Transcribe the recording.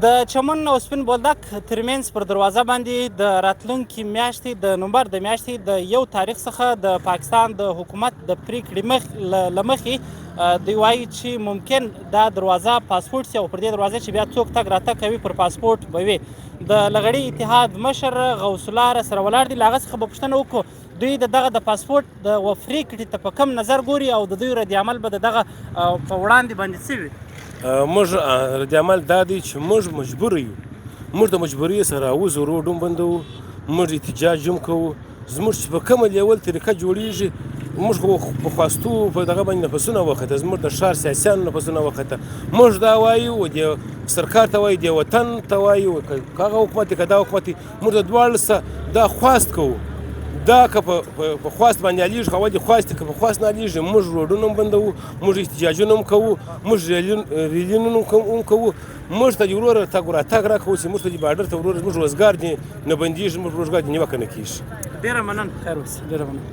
د چمن او سپین بولدک ترمنځ پر دروازه باندې د راتلونکي میاشتې د نومبر د میاشتې د یو تاریخ څخه د پاکستان د حکومت د پریکړې مخ له مخې دوی وایي چې ممکن دا دروازه پاسپورټ سي او پر دې دروازه چې بیا څوک تګ راتګ کوي پر پاسپورټ به وي. د لغړي اتحاد مشر غوث الله سره ولاړ دي، له هغه څخه به پوښتنه وکړو دوی د دغه د پاسپورټ د وفریکړې ته په کوم نظر ګوري او د دوی رد عمل به د دغه په وړاندې باندې څه وي. موږ رد عمل دا دی چې موږ مجبور یو، موږ د مجبورۍ سره راوځو، روډ هم بندوو، موږ احتجاج هم کوو. زموږ چې په کومه لیول طریقه جوړیږي، موږ خو په خواستو په دغه باندې نفسونه وخته، زموږ د ښار سیاسیانو نفسونه وخته. موږ دا وایو، د سرکار ته وایو، د وطن ته وایو، که هغه حکومت که دا حکومت، موږ د دواړو څخه دا خواست کوو. دا که په خواست باندې علیږي، خو اول خواست که په خواست نه علیږي، موږ روډونه هم بندوو، موږ احتجاجونه هم کوو، موږ ریلینونه هم کوو. موږ ته دې وروره تګ راتګ راکوو چې موږ ته دې باډر ته وروره زموږ روزګار دې نه بندېږي، زموږ روزګار دې نیوکه نه کېږي. ډېره مننه، خیر اوسې. ډېره مننه.